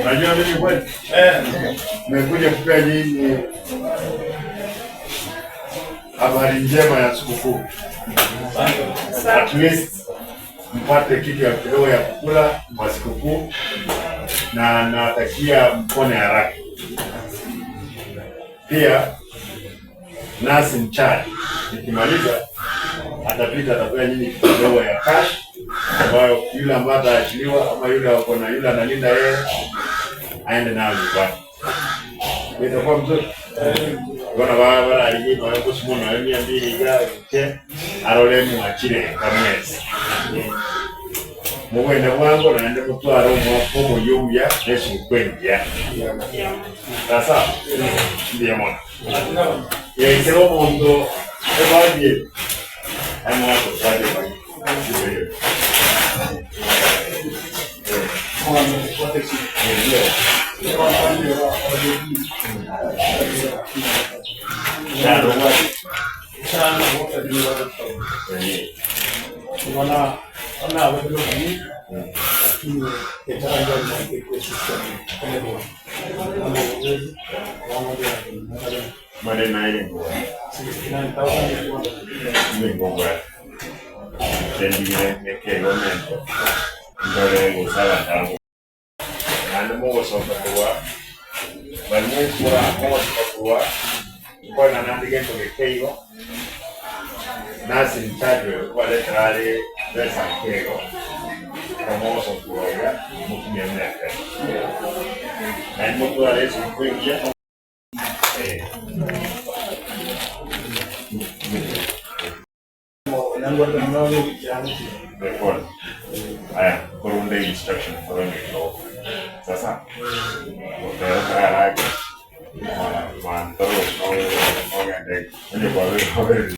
Unajua mimi kweli nimekuja kupea nyinyi habari njema ya sikukuu. At least mpate kitu ya kidogo ya kukula kwa sikukuu, na natakia mpone haraka. Pia nasi mchana nikimaliza, atapita atapea nyinyi kitu kidogo ya cash ambayo yule ambaye ataachiliwa ama yule ako na yule analinda yeye aende nayo nyumbani. Itakuwa mzuri. Bona baba bararigie noe gosimo noe 200 iga ke arore mwachire kamwezi mugende bwango naende mutware omwaka omoyia omuya na esiguku engiya. Sasa mbuya mono. Ekero omonto ebagi aye mwatotware ebagi. Naende mogosoka korwa bari mwekura mogosoka korwa nkona nande gento geke igo nasi in charge okobaretera are besa nke igo ekero mogosoka korwa iga motumie buna ekero naende motware esiguku engiya. Record. Aya, korunde instruction korone kidogo. Sasa utaweka haraka. Mantoro no no gende. Onye kwa wewe.